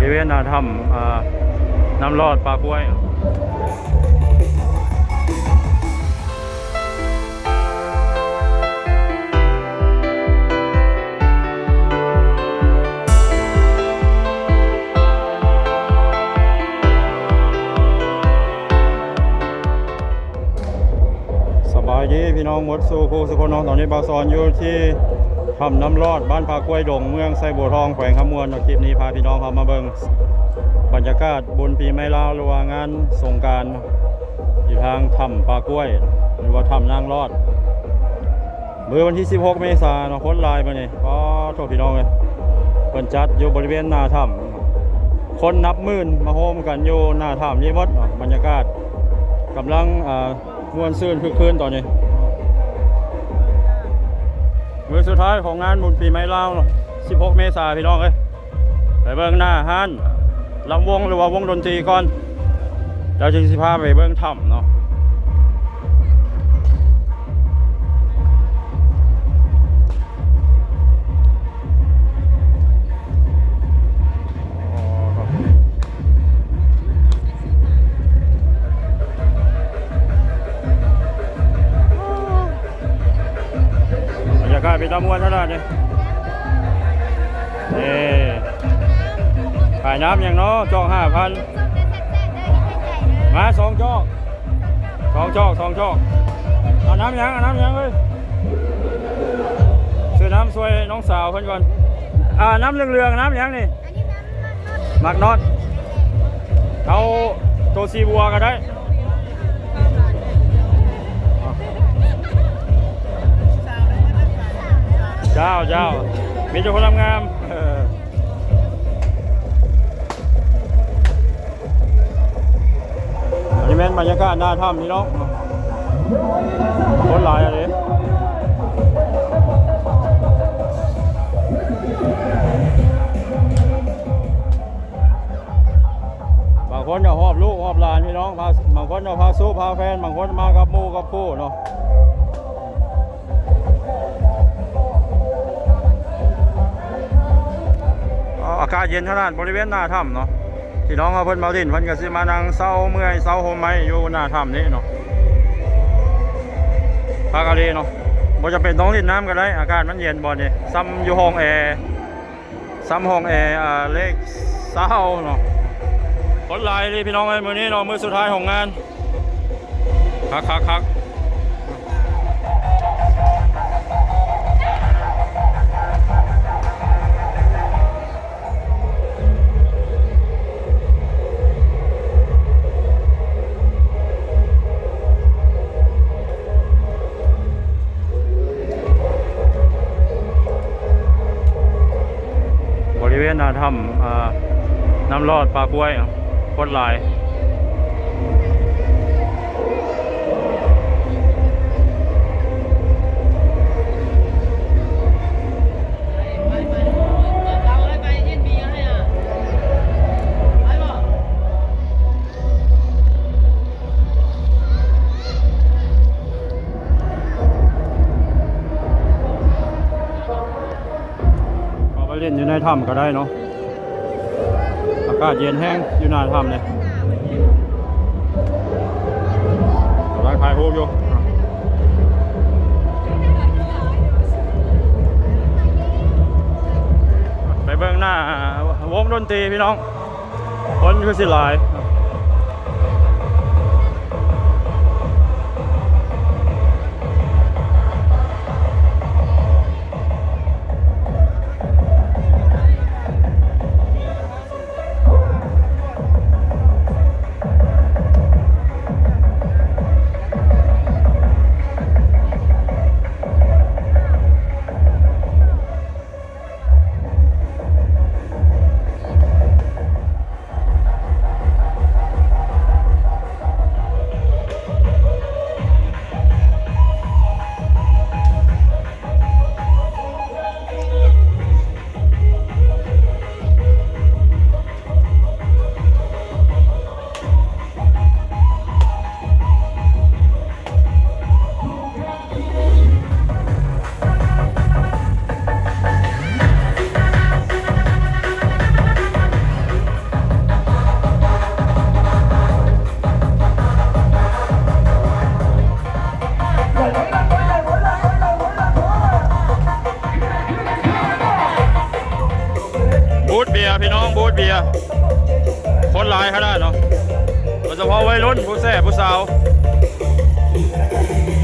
ບໍລິເວນໜ້າຖ້ຳ ເອີ ນ້ຳລອດປ່າກ້ວຍ. ສະບາຍດີພີ່ນ້ອງໝົດສູ່ຜູ້ສູ່ຄົນເນາະ. ຕອນນີ້ບ່າວສອນຢູ່ທີ່ຖ້ຳນ້ຳລອດ ບ້ານຜາກ້ວຍດົງ ເມືອງໄຊບົວທອງ ແຂວງຄຳມ່ວນເນາະ. ຄລິບນີ້ພາພີ່ນ້ອງເຮົາມາເບິ່ງບັນຍາກາດບຸນປີໃໝ່ລາວ ຫຼືວ່າງານສົງການ ຢູ່ທາງຖ້ຳປ່າກ້ວຍ ຫຼືວ່າຖ້ຳນາງລອດ ມື້ວັນທີສິບຫົກເມສາເນາະ. ຄົນຫຼາຍມື້ນີ້ ປາໂທ້ ພີ່ນ້ອງເອີຍ. ເພິ່ນຈັດຢູ່ບໍລິເວນໜ້າຖ້ຳ ຄົນນັບໝື່ນມາໂຮມກັນຢູ່ໜ້າຖ້ຳນີ້ໝົດເນາະ. ບັນຍາກາດກຳລັງ ເອີ ມ່ວນຊື່ນຄຶກຄື້ນຕອນນີ້ ມື້ສຸດທ້າຍຂອງງານບຸນປີໃໝ່ລາວເນາະ ສິບຫົກເມສາ ພີ່ນ້ອງເອີຍ. ໄປເບິ່ງໜ້າຮ້ານລຳວົງ ຫຼືວ່າວົງດົນຕີກ່ອນ ແລ້ວຈຶ່ງຊິພາໄປເບິ່ງຖ້ຳເນາະ. ບັນຍາກາດເປັນຕາມ່ວນຂະໜາດນີ້. ນີ້ ຂາຍນ້ຳຫຍັງເນາະ? ຈອກຫ້າພັນ. ມາສອງຈອກ ສອງຈອກ ສອງຈອກ. ເອົານ້ຳຫຍັງ? ເອົານ້ຳຫຍັງເອີຍ? ຊື້ນ້ຳຊ່ວຍນ້ອງສາວເພິ່ນກ່ອນ. ອ່າ ນ້ຳເຫຼືອງໆ ນ້ຳຫຍັງນີ້? ໝາກນອດ. ເອົາໂຕສີບົວກໍໄດ້. ເຈົ້າ ເຈົ້າ ມີແຕ່ຄົນງາມໆ. ເອີ ອັນນີ້ແມ່ນບັນຍາກາດໜ້າຖ້ຳພີ່ນ້ອງ ຄົນຫຼາຍອີ່ຫຼີ. ບາງຄົນກໍຫອບລູກຫອບຫຼານພີ່ນ້ອງ ພາ ບາງຄົນກໍພາຊູ້ພາແຟນ ບາງຄົນມາກັບໝູ່ກັບຄູ່ເນາະ. ອາກາດເຢັນຂະໜາດ ບໍລິເວນໜ້າຖ້ຳເນາະ. ພີ່ນ້ອງເຮົາເພິ່ນມາຫຼິ້ນ ເພິ່ນກໍຊິມານັ່ງເຊົາເມື່ອຍເຊົາໂຮມໄມ້ຢູ່ໜ້າຖ້ຳນີ້ເນາະ ພັກອາລີເນາະ. ບໍ່ຈຳເປັນຕ້ອງຫຼິ້ນນ້ຳກໍໄດ້ ອາກາດມັນເຢັນບ່ອນນີ້ ຊ່ຳຢູ່ຫ້ອງແອ ຊ່ຳຫ້ອງແອ ເລກຊາວເນາະ. ຄົນຫຼາຍເລີຍພີ່ນ້ອງເອີຍ ມື້ນີ້ເນາະ ມື້ສຸດທ້າຍຂອງງານ. ຄັກໆໆ. ບໍລິເວນໜ້າຖ້ຳ ເອີ ນ້ຳລອດປ່າກ້ວຍ ຄົນຫຼາຍ. ເຂົ້າໄປຫຼິ້ນຢູ່ໃນຖ້ຳກໍໄດ້ເນາະ ອາກາດເຢັນແຮງຢູ່ໜ້າຖ້ຳນີ້ ກຳລັງຖ່າຍຮູບຢູ່. ໄປເບິ່ງໜ້າວົງດົນຕີພີ່ນ້ອງ. ຄົນຄືຊິຫຼາຍ. ເ ພີ່ນ້ອງ ບູດເບຍ ຄົນຫຼາຍຂະໜາດເນາະ ໂດຍສະເພາະໄວລຸ້ນ ຜູ້ແຊ ຜູ້ສາວ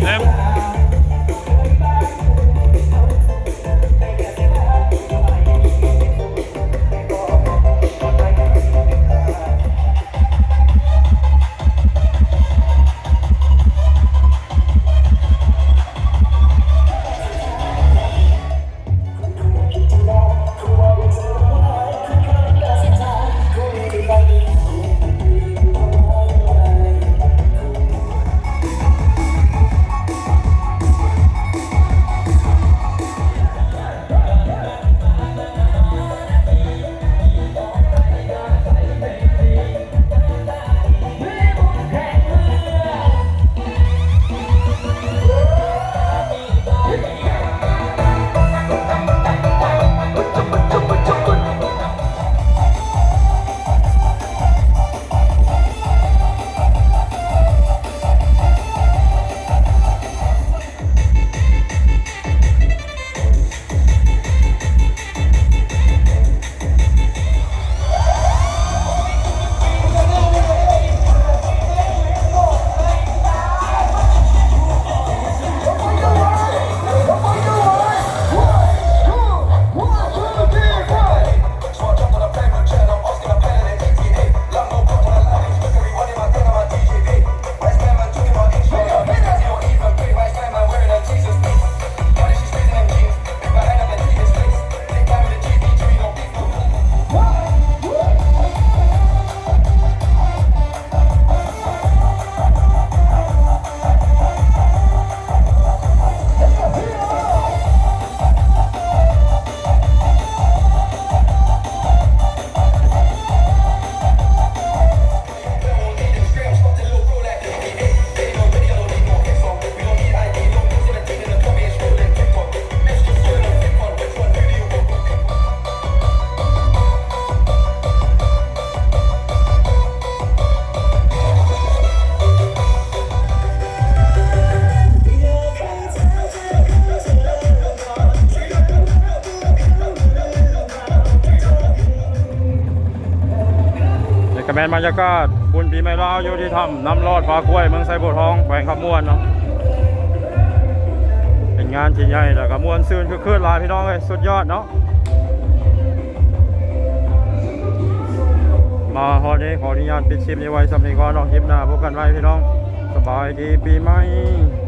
ເຕັມ. ນີ້ກະແມ່ນບັນຍາກາດບຸນປີໃໝ່ລາວ ຢູ່ທີ່ຖ້ຳນ້ຳລອດຜາກ້ວຍ ເມືອງໄຊບົວທອງ ແຂວງຄຳມ່ວນເນາະ. ເປັນງານທີ່ໃຫຍ່ ແລ້ວກະມ່ວນຊື່ນຄຶກຄື້ນຫຼາຍພີ່ນ້ອງເອີຍ ສຸດຍອດເນາະ. ມາຮອດນີ້ຂໍອະນຸຍາດປິດຄລິບນີ້ໄວ້ສ່ຳນີ້ກ່ອນເນາະ ຄລິບໜ້າພົບກັນໃໝ່ພີ່ນ້ອງ ສະບາຍດີປີໃໝ່.